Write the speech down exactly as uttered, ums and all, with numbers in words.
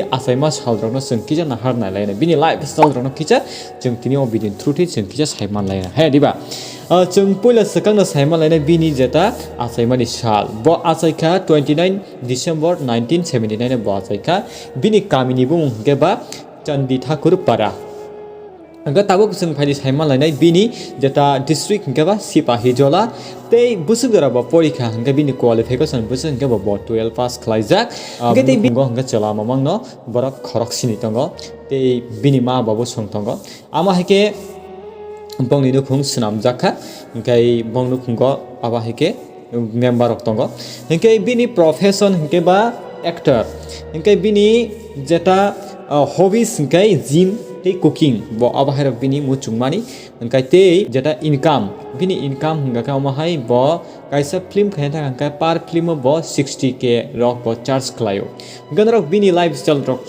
achaima salrokno chwng kisa nahar nailaina, bini lifestyle rokno kisa chwng tini o video ni through twi chwng kisa saimanlaina, he diba? Ah, chwng puila swkangno saimanlaina bini jeta achaimani sal. Bo achaikha twenty nine December nineteen seventy nine bo achaikha. Bini kamini bumung hwnkhe ba Chandi Thakur Para. Hwnkhe tabuk chwng phaidi saimanlainai bini jeta district hwnkhe ba Sipahijola. Tei bwswk jora bo porikha hwnkhe bini qualification bwswk hwnkhe bo, bo twelve pass khlaijak. Ah, hwnkhe tei bini nukhungo hwnkhe chwla mamangno borok khorok sini tongo. Tei bini ma babo song tongo. Ama hai khe bongni nukhung swnamjak kha, hwnkhe bong nukhungo abo hai khe member rok tongo. Hwnkhe bini profession hwnkhe ba actor. Hwnkhe bini jeta, ah, hobbies hwnkhe gym tei cooking, bo abo hai rok bini muchungmani. Hwnkhe tei jeta income, bini income hwnkha khe omo hai bo kaisa film khaina thang khe per film o bo sixty K rok bo charge khlaio. Hwnkhe norok bini lifestyle rok